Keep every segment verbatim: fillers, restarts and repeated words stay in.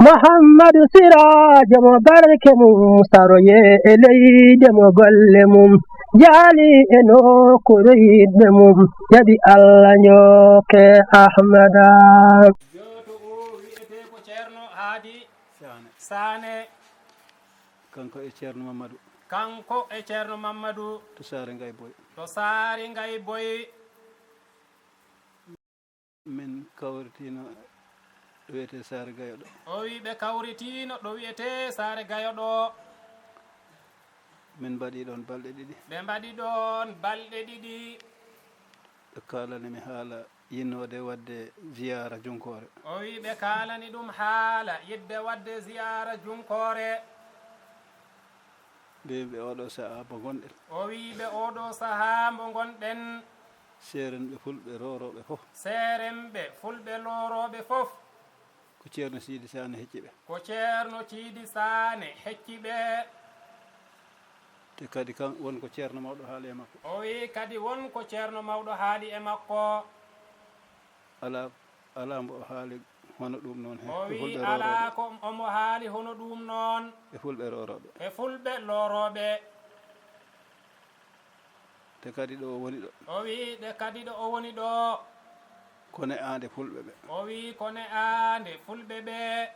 Muhammadu Siraajo mo barke mum saroye e leyde mo golle mum jaali e nokkuure yiɗɓe mum jaɓi Allah njooke Ahmada. Jooto o wiyetee ko Ceerno Haadi Saane. Kanko e Ceerno Mammadu. Kanko e Ceerno Mammadu. To Saare Ngay Boy. To Saare Ngay Boy. Min kawritiino ɗo wiyetee Saare Gayo ɗo. O wi ɓe kawritiino ɗo wiyetee Saare Gayo ɗo. Min mbaɗi ɗoon balɗe ɗiɗi. Ɓe mbaɗi ɗoon balɗe ɗiɗi. Ɓe kaalani mi haala yinnoode waɗde ziyaara Junkoore. O wi ɓe kaalani ɗum haala yiɗde waɗde ziyaara Junkoore. Mbiimi ɓe oɗo sahaa mbo ngonɗen. O wi ɓe oɗo sahaa mbo ngonɗen. Seerenɓe fulɓe roorooɓe fof. Seerenɓe fulɓe loorooɓe fof. Ko Ceerno Siidi Saane hecci ɓe. Ko Ceerno Siidi Saane hecci ɓe. Te kadi kan won ko Ceerno mawɗo haali e makko. O wi kadi won ko Ceerno mawɗo haali e makko. Alaa, alaa mbo o haali hono ɗum noon he. O wi alaa ko omo haali hono ɗum noon. E fulɓe roorooɓe. E fulɓe loorooɓe. Te kadi ɗo o woni ɗo. O wi ɗe kadi ɗo o woni ɗo. Ko ne'aande fulɓe ɓe. O wi ko ne'aande fulɓe ɓe.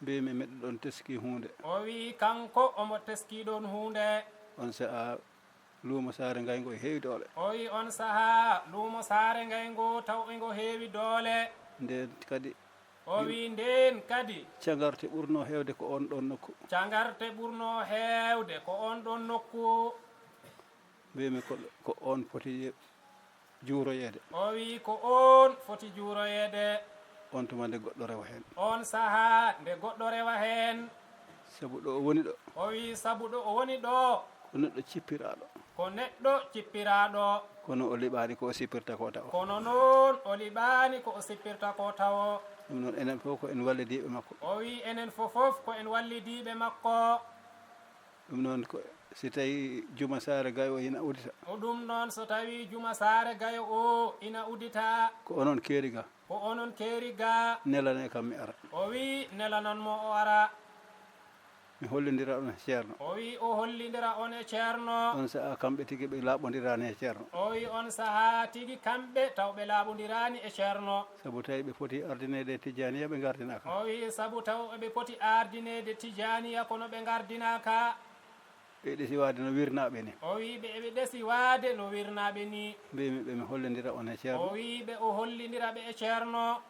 Mbiimi miɗo ɗoon teskii huunde. O wi kanko omo teskii ɗoon huunde. On sahaa luumo Saare Ngay ngo e heewi doole. O wi on sahaa luumo Saare Ngay ngo taw ngo heewi doole. Ndeen kadi. O wi ndeen kadi. Cagarte ɓurnoo heewde ko oon ɗoon nokku. Cagarte ɓurnoo heewde ko oon ɗoon nokku. Mbiimi ko, ko oon foti juuroyeede. O wi ko oon foti juuroyeede. On tuma nde goɗɗo rewa heen. On sahaa nde goɗɗo rewa heen. Sabu ɗo o woni ɗo. O wi sabu ɗo o woni ɗo. Ko neɗɗo cippiraaɗo. Ko neɗɗo cippiraaɗo. Kono o liɓaani ko o sippirta ko tawo. Kono noon o liɓaani ko o sippirta ko tawo. Ɗum noon enen fof ko en wallidiiɓe makko. O wi enen fof fof ko en wallidiiɓe makko. Ɗum noon ko si tawii Juma Saare Gayo o ina uddita. O ɗum noon so tawii Juma Saare Gayo o ina uddita. Ko onon keeri ga. Ko onon keeri ga. Nelanee kam mi ara. O wi nelanan mo o ara. Mi hollindira on e Ceerno. O wi o hollindira on e Ceerno. On sahaa kamɓe tigi ɓe laaɓondiraani e Ceerno. O wi on sahaa tigi kamɓe taw ɓe laaɓondiraani e Ceerno. Sabu tawi ɓe poti ardineede e Tijjaaniya ɓe ngardinaaka. O wi sabu taw ɓe poti ardineede Tijjaaniya kono ɓe ngardinaaka. Ɓe ɗesi waade no wirnaaɓe ni. O wi ɓe eɓe ɗesi waade no wirnaaɓe ni. Mbiimi ɓe mi hollindira on e Ceerno. O wi ɓe o hollindira ɓe e Ceerno.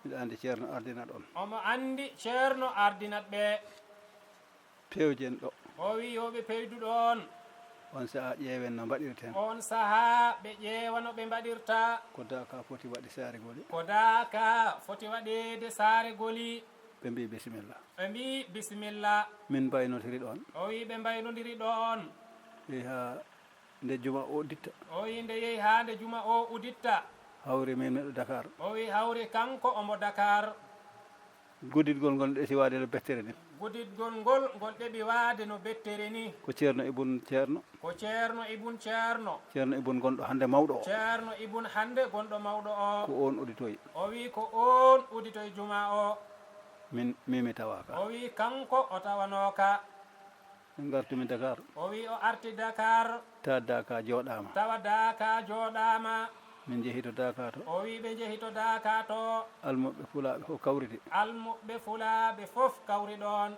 Miɗo anndi Ceerno ardinat on. Omo anndi Ceerno ardinat ɓe. Pewjen ɗo. O wi yo ɓe peydu ɗoon. On sahaa ƴeewen no mbaɗirten. On sahaa ɓe ƴeewa no ɓe mbaɗirta. Ko daaka foti waɗi Saare Goli. Ko daaka foti waɗeede Saare Goli. Ɓe mbii bisimilla. Ɓe mbii bisimilla. Min mbaynotiri ɗoon. O wi ɓe mbaynondiri ɗoon. Yehi haa nde juma o uddita. O wi nde yehi haa nde juma o uddita. Hawri min miɗo Dakar. O wi hawri kanko omo Dakar. Gudditgol ngol ɗesi waade no bettere ni. Gudditgol ngol ngol ɗeɓi waade no bettere ni. Ko Ceerno Ibun Ceerno. Ko Ceerno Ibun Ceerno. Ceerno Ibun gonɗo hannde mawɗo o. Ceerno Ibun hannde gonɗo mawɗo o. Ko oon udditoyi. O wi ko oon udditoyi juma o. Min, min mi tawaaka. O wi kanko o tawanooka. Min ngartumi Dakar. O wi o arti Dakar. Tawa daaka jooɗaama. Tawa daaka jooɗaama. Min njehi to daaka to. O wi ɓe njehi to daaka to. Almuɓɓe fulaaɓe fof kawriti. Almuɓɓe fulaaɓe fof kawri ɗoon.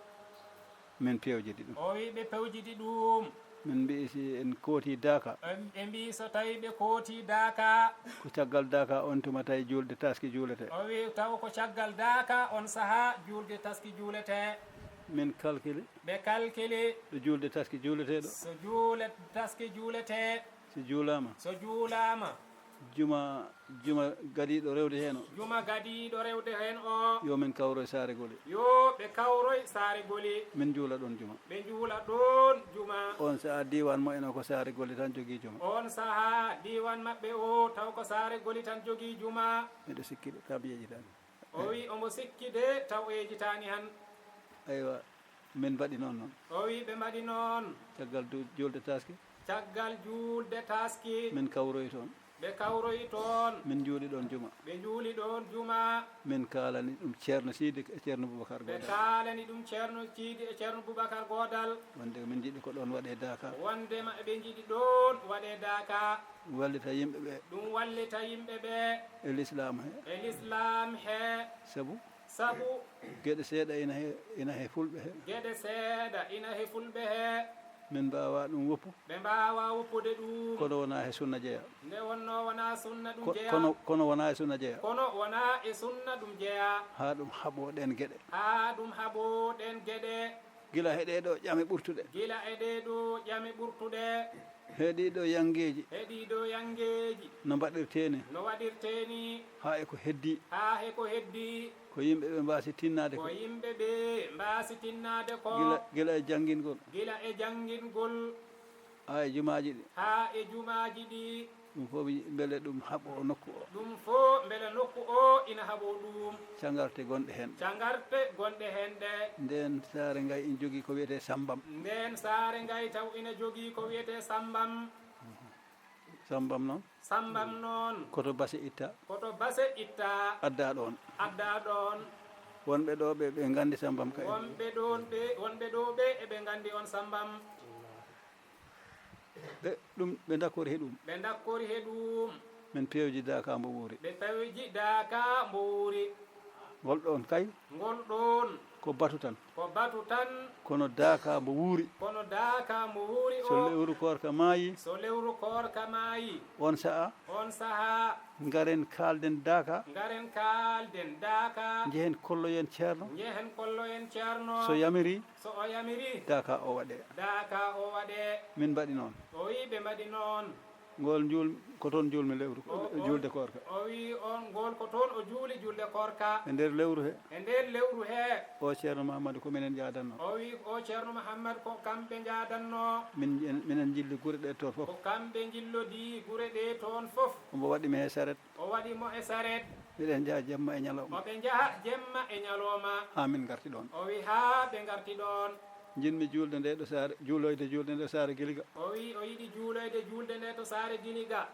Min pewjidi ɗum. O wi ɓe pewjidi ɗum. Min mbi'i si en kooti daaka. Ɓe mbi'i so tawi ɓe kooti daaka. Ko caggal daaka on tuma tawi juulde taski juulete. O wi taw ko caggal daaka on sahaa juulde taski juulete. Min kalkili. Ɓe kalkili. Ɗo juulde taski juuleteɗo. So juule taski juulete. Si juulaama. So juulaama. Juma, juma gadiiɗo rewde heen o. Juma gadiiɗo rewde heen o. Yo min kawro e Saare Goli. Yo ɓe kawroy Saare Goli. Min njuula ɗoon juma. Ɓe njuula ɗoon juma. On sahaa diiwaan mo eno ko Saare Goli tan jogii juma. On sahaa diiwaan maɓɓe o taw ko Saare Goli tan jogii juma. Miɗo sikki de, kam yeejitaani. O wi omo sikki de taw o yeejitaani han. Aywa, min mbaɗi noon noon. O wi ɓe mbaɗi noon. Caggal du-, juulde taski. Caggal juulde taski. Min kawroyi toon. Ɓe kawroyi toon. Min njuuli ɗoon juma. Ɓe njuuli ɗoon juma. Min kaalani ɗum Ceerno Siidi e Ceerno Bubakar Godal. Ɓe kaalani ɗum Ceerno Siidi e Ceerno Bubakar Godal. Wonde min njiɗi ko ɗoon waɗee daaka. Wondema eɓe njiɗi ɗoon waɗee daaka. Wallita yimɓe ɓe. Ɗum wallita yimɓe ɓe. E lislaam he. E lislaam he. Sabu. Sabu. Geɗe seeɗa ina he ina he fulɓe he. Geɗe seeɗa ina he fulɓe he. Min mbaawaa ɗum woppu. Ɓe mbaawaa woppude ɗum. Kono wonaa he sunna jeyaa. Nde wonnoo wonaa sunna ɗum jeyaa. Kono kono wonaa e sunna jeyaa. Kono wonaa e sunna ɗum jeyaa. Haa ɗum haɓoo ɗeen geɗe. Haa ɗum haɓoo ɗeen geɗe. Gila he ɗee ɗoo ƴame ɓurtuɗe. Gila e ɗee ɗoo ƴame ɓurtuɗe. He ɗii ɗoo yanngeeji. He ɗii ɗoo yanngeeji. No mbaɗirtee ni. No waɗirtee ni. Haa e ko heddii. Haa e ko heddii. Ko yimɓe ɓe mbaasi tinnaade ko. Ko yimɓe ɓe mbaasi tinnaade ko. Gila, gila e janngingol. Gila e janngingol. Haa e jumaaji ɗi. Haa e jumaaji ɗi. Ɗum fof mbele ɗum haɓoo nokku o. Ɗum fof mbele nokku o ina haɓoo ɗum. Cangarte gonɗe heen. Cangarte gonɗe heen ɗe. Ndeen saare ngay ina jogii ko wiyetee sammbam. Ndeen saare ngay taw ina jogii ko wiyetee sammbam. Sammbam noon. Sammbam noon. Koto base ittaa. Koto base ittaa. Addaa ɗoon. Addaa ɗoon. Wonɓe ɗoo ɓe ɓe nganndi sammbam kay. Wonɓe ɗoon ɓe wonɓe ɗoo ɓe eɓe nganndi oon sammbam. Ɓe ɗum ɓe ndakkori he ɗum. Ɓe ndakkori he ɗum. Min pewji daaka mbo wuuri. Ɓe pewji daaka mbo wuuri. Ngol ɗoon kay. Ngol ɗoon. Ko batu tan. Ko batu tan. Kono daaka mbo wuuri. Kono daaka mbo wuuri o. So lewru koorka maayi. So lewru koorka maayi. Oon sa'a. Oon saha. Ngaren kaalden daaka. Ngaren kaalden daaka. Njehen kolloyen ceerno. Njehen kolloyen ceerno. So yamiri. So o yamiri. Daaka o waɗee. Daaka o waɗee. Min mbaɗi noon. O wiyi ɓe mbaɗi noon. Ngool njuul ko toon njuulmi lewru juulde koorka. O wiyi on ngool ko toon o juuli juulde koorka. E nder lewru he. E nder lewru he. O ceerno Mahammadu ko minen njaadannoo. O wiyi o ceerno Mahammadu ko kamɓe njaadannoo. Min minen njilli gure ɗee toon fof. Ko kamɓe njillodii gure ɗee toon fof. Omo waɗi mi he saret. O waɗi mo e sareet. Miɗen njaha jemma e ñalawma. Oɓe njaha jemma e ñalooma. Haa min ngarti ɗoon. O wi haa ɓe ngarti ɗoon. Njiɗmi juulde nde ɗo saare, juuloyde juulde nde ɗo saare Giliga. O wi o yiɗi juuloyde juulde nde to saare Giliga.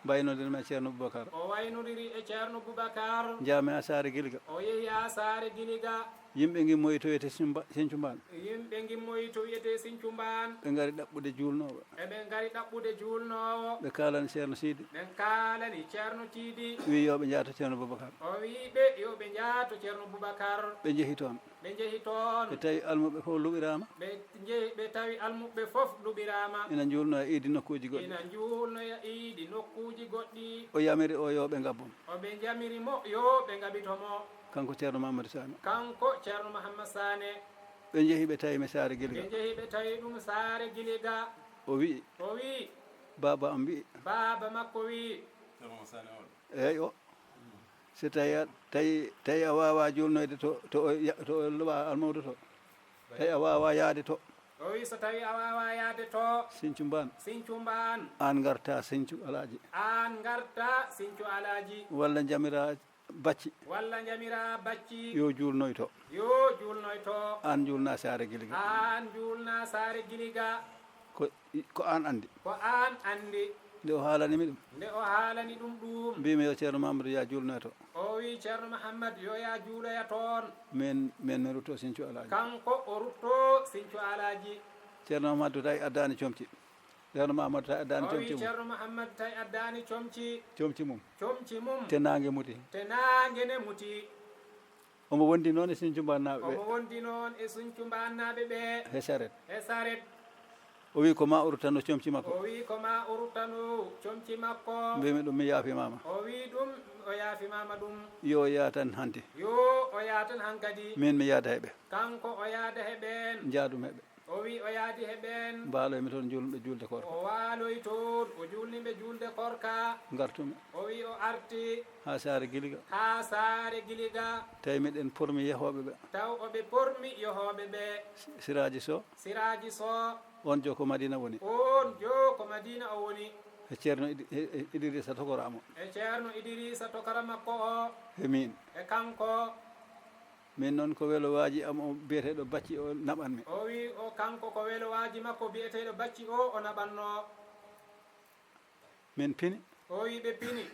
Mbaynodir mi e Ceerno Bubakar. O waynodiri e Ceerno Bubakar. Njaami haa saare Giliga. O yehi haa saare Giliga. Yimɓe ngimmoyi to wiyetee Sinthiou Mbaane. Yimɓe ngimmoyi to wiyetee Sinthiou Mbaane. Ɓe ngari ɗaɓɓude juulnoowo. Eɓe ngari ɗaɓɓude juulnoowo. Ɓe kaalani Ceerno Siidi. Ɓe kaalani Ceerno Siidi. Wiyi yo ɓe njaha to Ceerno Bubakar. O wiyi ɓe yo ɓe njaha to Ceerno Bubakar. Ɓe njehi toon. Ɓe njehi toon. Ɓe tawi almuɓɓe fof luɓiraama. Ɓe njehi ɓe tawi almuɓɓe fof luɓiraama. Ina njuulnoya iidi nokkuuji goɗɗi. Ina njuulnoya iidi nokkuuji goɗɗi. O yamiri o yo ɓe ngabbum. Oɓe njamiri mo yo ɓe ngabito mo. Kanko Ceerno Mahammadu Saane. Kanko Ceerno Mahammadu Saane. Ɓe njehi ɓe tawi mi saare Giliga. Ɓe njehi ɓe tawi ɗum saare Giliga. O wi'i. O wi'i. Baaba am wi'i. Baaba makko wi'i. Eeyo. So tawi a tawi tawi a waawaa juulnoyde to to to almawdo to, tawi a waawaa yahde to. O wi'i so tawi a waawaa yahde to. Sinthiou Mbaane. Sinthiou Mbaane. Aan ngartaa Sinthiou Alaaji. Aan ngartaa Sinthiou Alaaji. Walla njamiraa Bacci. Walla njamiraa Bacci. Yo juulnoy to. Yo juulnoy to. Aan njuulnaa saare Giliga. Aan njuulnaa saare Giliga. Ko ko aan anndi. Ko aan anndi. Nde o haalani mi ɗum. Nde o haalani ɗum ɗuum. Mbii mi yo Ceerno Mahammadu yah juulnoya to. O wii Ceerno Mahammadu yo yah juuloya toon. Min min mi ruttoo Sinthiou Alaaji. Kanko o ruttoo Sinthiou Alaaji. Ceerno Mahammadu tawi addaani comci. Ceerno Mahammadu tawi addaani comci mum. O wii Ceerno Mahammadu tawi addaani comci. Comci mum. Comci mum. Te naange muti. Te naange ne muti. Omo wondi noon e Sinthiou Mbaannaaɓe ɓe. Omo wondi noon e Sinthiou Mbaannaaɓe ɓe. He saret. He saret. O wii ko maa o ruttano comci makko. O wii ko maa o ruttano comci makko. Mbii mi ɗum mi yaafimaama. O wii ɗum o yaafimaama ɗum. Yo o yah tan hanti. Yo o yah tan hankadi. Miin mi yahda he ɓe. Kanko o yahda he ɓeen. Njahdum he ɓe. O wi o yaadi he ɓeen. Mbaaloymi toon juulnuɓe juulde koorka. O waaloyi toon o juulniɓe juulde koorka. Ngartumi. O wi o arti. Haa saare Giliga. Haa saare Giliga. Tawi miɗen pormi yahooɓe ɓe. Taw oɓe pormi yahooɓe ɓe. Siraaji Soh. Siraaji Soh. Oon joo ko Madiina woni. Oon joo ko Madiina o woni. E Ceerno Idiriisa tokora mo. E Ceerno Idiriisa tokora makko o. E miin. E kanko. Miin noon ko welowaaji am o biyeteeɗo Bacci o naɓan mi. O wii o kanko ko welowaaji makko biyeteeɗo Bacci o o naɓannoo. Min pini. O wi ɓe pini.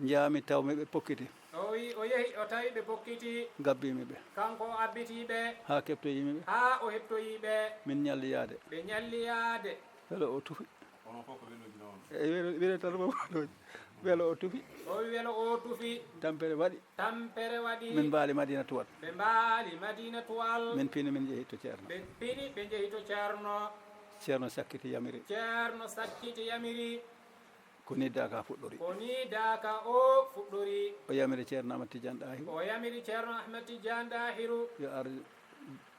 Njaami taw mi ɓe pokkiti. O wi o yehi o tawi ɓe pokkiti. Gabbiimi ɓe. Kanko o abbiti ɓe. Haa keɓtoyiimi ɓe. Haa o heɓtoyi ɓe. Min ñalli yaade. Ɓe ñalli yaade. Welo o tufi. Onon fof ko welooji noon. E welo, welo tan fof ko welooji. Welo o tufi. O wi welo o tufi. Tampere waɗi. Tampere waɗi. Min mbaali Madina Tuwal. Ɓe mbaali Madina Tuwal. Min pini, min njehi to Ceerno. Ɓe pini, ɓe njehi to Ceerno. Ceerno sakkiti yamiri. Ceerno sakkiti yamiri. Ko ni daaka fuɗɗori. Ko ni daaka o fuɗɗori. O yamiri Ceerno Ahmad Tidiane Ɗahiru. O yamiri Ceerno Ahmad Tidiane Ɗahiru. Yo ar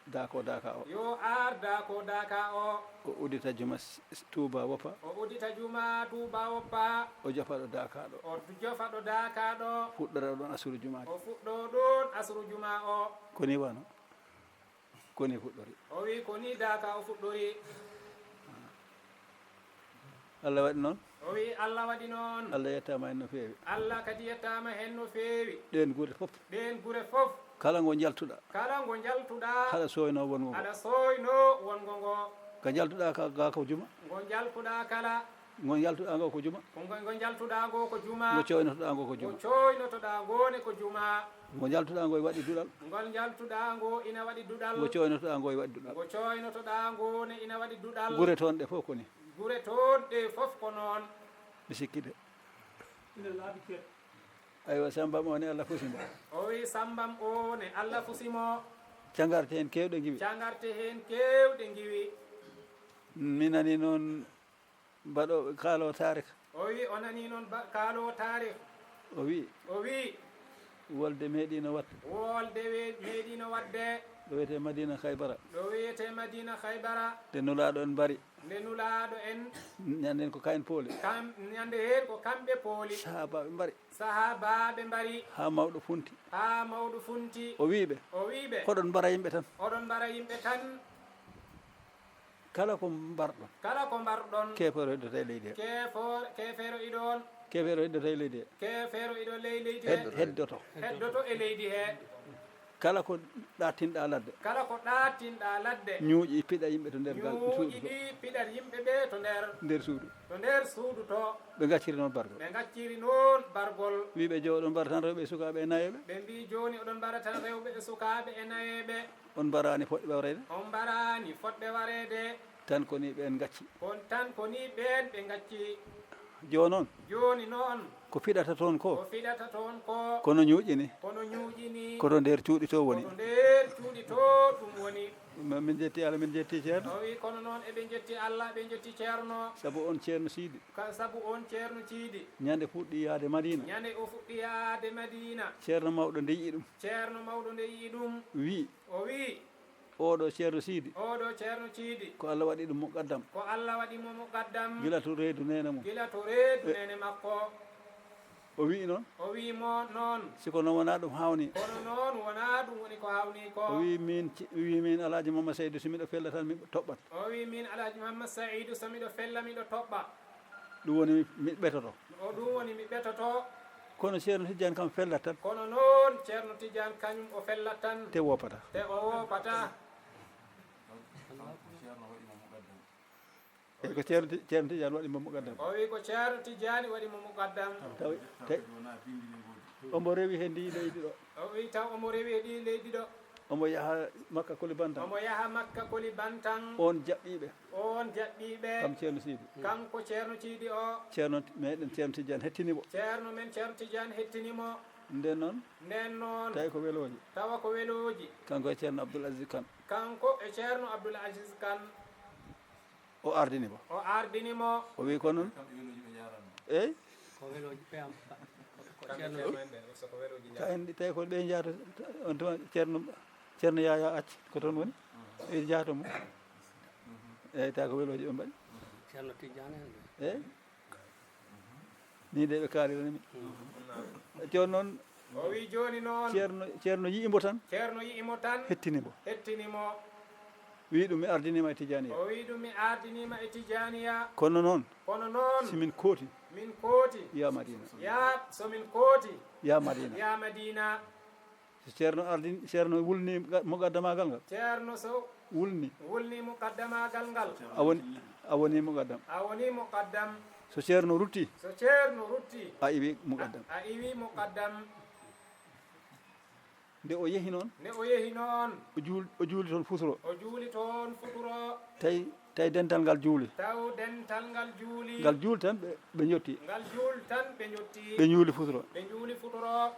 daako daaka o. Yo ar daako daaka o. O uddita juma s-, s-, Tuuba Woppa. O uddita juma Tuuba Woppa. O jofa ɗo daakaaɗo. O jofa ɗo daakaaɗo. Fuɗɗora ɗon asuru jumaade. O fuɗɗo ɗon asuru juma o. Ko ni wano. Ko ni fuɗɗori. O wi ko ni daaka o fuɗɗori. Allah waɗi noon. O wi Allah waɗi noon. Allah yettaama heen no feewi. Allah kadi yettaama heen no feewi. Ɗeen gure fof. Ɗeen gure fof. Kala ngo njaltuɗaa. Kala ngo njaltuɗaa. Haɗa sooynoo wongo ngo. Haɗa sooynoo wongo ngo. Ka njaltuɗaa ka, ga ko juma. Ngo njaltuɗaa kala. Ngo njaltuɗaa ngo ko juma. Ko ngo, ngo njaltuɗaa ngo ko juma. Ngo cooynotoɗaa ngo ko juma. Ngo cooynotoɗaa ngo ne ko juma. Ngo njaltuɗaa ngo e waɗi duɗal. Ngol njaltuɗaa ngo ina waɗi duɗal. Ngo cooynotoɗaa ngo e waɗi duɗal. Ngo cooynotoɗaa ngo ne ina waɗi duɗal. Gure toon ɗe fof ko ni. Gure toon ɗe fof ko noon. Mi sikki de. Ina laaɓi ceeɗu. Aywa, Sambam o ne Allah fusi mo. O wi Sambam o ne Allah fusi mo. Cangarte heen keewɗe ngiwi. Cangarte heen keewɗe ngiwi. Mi nani noon mbaɗo kaalo taarikh. O wi o nani noon ba-, kaalo taarikh. O wi. O wi. Wolde meeɗino waɗde. Wolde we-, meeɗino waɗde. Ɗo wiyetee Madina Khaybara. Ɗo wiyetee Madina Khaybara. Nde Nulaaɗo en mbari. Nde Nulaaɗo en. Ñande heen ko kayen pooli. Kam, ñande heen ko kamɓe pooli. Sahaabaaɓe mbari. Sahaabaaɓe mbari. Haa mawɗo funti. Haa mawɗo funti. O wii ɓe. O wii ɓe. Oɗon mbara yimɓe tan. Oɗon mbara yimɓe tan. Kala ko mbarɗon. Kala ko mbarɗon. Keefeero heddoto e leydi he. Keefeer-, keefeero iɗon. Keefeero heddoto e leydi he. Keefeero iɗon ley leydi he. Hed-, heddoto. Heddoto e leydi he. Kala ko ɗaattinɗaa ladde. Kala ko ɗaattinɗaa ladde. Ñuuƴi piɗa yimɓe to nder gal, suudu to. Ñuuƴi ɗi piɗat yimɓe ɓe to nder. Nder suudu. To nder suudu to. Ɓe ngacciri noon bargol. Ɓe ngacciri noon bargol. Wii ɓe, "Joo, oɗon mbara tan rewɓe e sukaaɓe e nayeeɓe." Ɓe mbii, "Jooni oɗon mbara tan rewɓe e sukaaɓe e nayeeɓe." On mbaraani fotɓe wareede? On mbaraani fotɓe wareede. Tan ko ni ɓeen ngacci. Kono tan ko ni ɓeen ɓe ngacci. Jooni noon. Jooni noon. Ko fiɗata toon ko? Ko fiɗata toon ko? Kono ñuuƴi ni. Kono ñuuƴi ni. Ko to nder cuuɗi to woni. Ko to nder cuuɗi to ɗum woni. Ma-, min njetti Allah, min njetti Ceerno. O wi, kono noon eɓe njetti Allah, ɓe njetti Ceerno. Sabu on Ceerno Siidi. Ka-, sabu on Ceerno Siidi. Ñande fuɗɗi yaade Madina. Ñande o fuɗɗi yaade Madina. Ceerno mawɗo nde yi'i ɗum. Ceerno mawɗo nde yi'i ɗum. Wi. O wi. Oɗo Ceerno Siidi. Oɗo Ceerno Siidi. Ko Allah waɗi ɗum muqaddam. Ko Allah waɗi mo muqaddam. Gila to reedu neene mum. Gila to reedu neene makko. O wi'i noon. O wi'i mo noon. Si ko noon wonaa ɗum haawnii. Kono noon wonaa ɗum woni ko haawnii ko. O wi'i min, ci-, wi'i min Alhaji Mamma Saydu, so miɗo fella tan mi toɓɓat. O wi'i min Alhaji Mamma Saydu, so miɗo fella miɗo toɓɓa. Ɗum woni mi ɓetoto. O ɗum woni mi ɓetoto. Kono Ceerno Tijjaan kam fellat tan. Kono noon Ceerno Tijjaan kañum o fellat tan. Te woopata. Te o woopata. Eyi, ko Ceerno Ti-, Ceerno Tijjaan waɗi mo muqaddam. O wi ko Ceerno Tijjaani waɗi mo muqaddam. Tawi, te-, omo rewi he ndi leydi ɗo. O wi taw omo rewi he ndi leydi ɗo. Omo yaha Makka Koli Bantan. Omo yaha Makka Koli Bantan. On jaɓɓii ɓe. On jaɓɓii ɓe. Kam Ceerno Siidi. Kanko Ceerno Siidi o. Ceerno meɗen Ceerno Tijjaan hettini mo. Ceerno men Ceerno Tijjaan hettini mo. Nden noon. Nden noon. Tawi ko welooji. Tawa ko welooji. Kanko e Ceerno Abdoul Aziz Kan. Kanko e Ceerno Abdoul Aziz Kan. O ardini mo. O ardini mo. O wi ko noon. Eyi? Ko welooji ɓe am. Ko Ceerno. Ka en tawi ko ɓe njahata on tuma Ceerno, Ceerno Yaya acci ko toon woni. Ɓe njahata mo. Eyi, tawi ko welooji ɓe mbaɗi. Ceerno Tijjaan en. Eyi? Ni de ɓe kaalirani mi. Jooni noon. O wi jooni noon. Ceerno, Ceerno yi'i mbo tan. Ceerno yi'i mo tan. Hettini mbo. Hettini mo. Wi ɗum mi ardiniima e Tijaaniya. O wi ɗum mi ardiniima e Tijaaniya. Kono noon. Kono noon. Si min kooti. Min kooti. Ya Madina. Ya, so min kooti. Ya Madina. Ya Madina. So Ceerno ardin, Ceerno wulni ga-, muqaddamaagal ngal. Ceerno so wulni. Wulni muqaddamaagal ngal. A woni, a woni muqaddam. A woni muqaddam. So ceerno rutti, so ceerno rutti, a iwi muqaddam. A iwi muqaddam. Nde o yehi noon, nde o yehi noon, o juul-, o juuli toon futuro. O juuli toon futuro. Tawi, tawi dental ngal juuli. Taw dental ngal juuli. Ngal juuli tan ɓe, ɓe njotti. Ngal juuli tan ɓe njotti. Ɓe njuuli futuro. Ɓe njuuli futuro.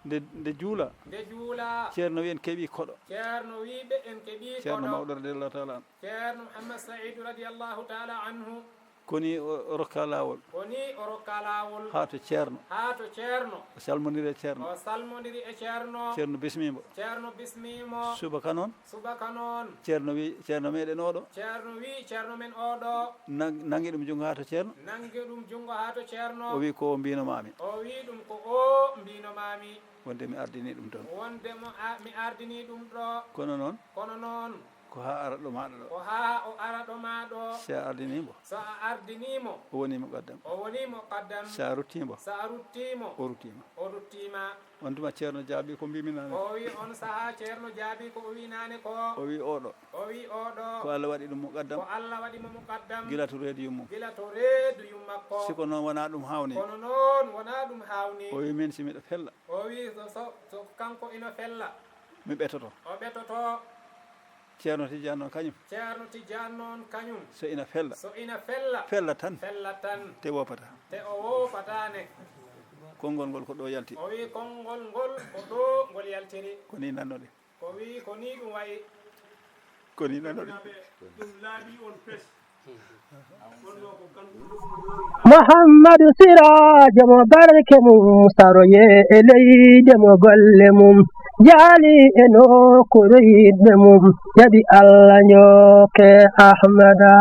Nde, nde juula. Nde juula. Ceerno wi en keɓii koɗo. Ceerno wi ɓe en keɓii koɗo. Ceerno mawɗo radiyallahu taala anhu. Ceerno Muhammad Saïd radiyallahu taala anhu. Koni o, o rokka laawol. Koni o rokka laawol. Haa to ceerno. Haa to ceerno. O salmondiri e ceerno. O salmondiri e ceerno. Ceerno bismii mo. Ceerno bismii mo. Subaka noon. Subaka noon. Ceerno wi, ceerno meɗen oɗo. Ceerno wi, ceerno men oɗo. Nang-, nangi ɗum junngo haa to ceerno. Nangi ɗum junngo haa to ceerno. O wi ko o mbiino maami. O wi ɗum ko o mbiino maami. Wonde mi ardini ɗum toon. Wonde mo a-, mi ardini ɗum ɗo. Kono noon. Kono noon. Ko haa ara ɗo maaɗa ɗo. Ko haa o ara ɗo maa ɗo. Si a ardini mo. So a ardini mo. O woni muqaddam. O woni muqaddam. Si a rutti mo. So a rutti mo. O rutti ma. O rutti ma. On tuma ceerno jaabi ko mbimi naane. O wi on sahaa ceerno jaabi ko o wi naane ko. O wi oɗo. O wi oɗo. Ko Allah waɗi ɗum muqaddam. Ko Allah waɗi mo muqaddam. Gila to reedu yummum. Gila to reedu yummakko. Si ko noon wonaa ɗum haawni. Kono noon wonaa ɗum haawni. O wi min si miɗo fella. O wi so, so, so kanko ina fella. Mi ɓetoto. O ɓetoto. Ceerno Tijjaan noon kañum. Ceerno Tijjaan noon kañum. So ina fella. So ina fella. Fella tan. Fella tan. Te woopata. Te o woopataane. Konngol ngol ko ɗo yalti. O wi konngol ngol ko ɗo ngol yaltiri. Ko ni nannoɗen. O wi ko ni ɗum wayi. Ko ni nannoɗen. Ɗum laaɓi on pes. Muhammadu Siraajo mo barke mum saroye e leydi mo golle mum jaali e nokkuure yiɗɓe mum jaɓi Allah njooke Ahmada.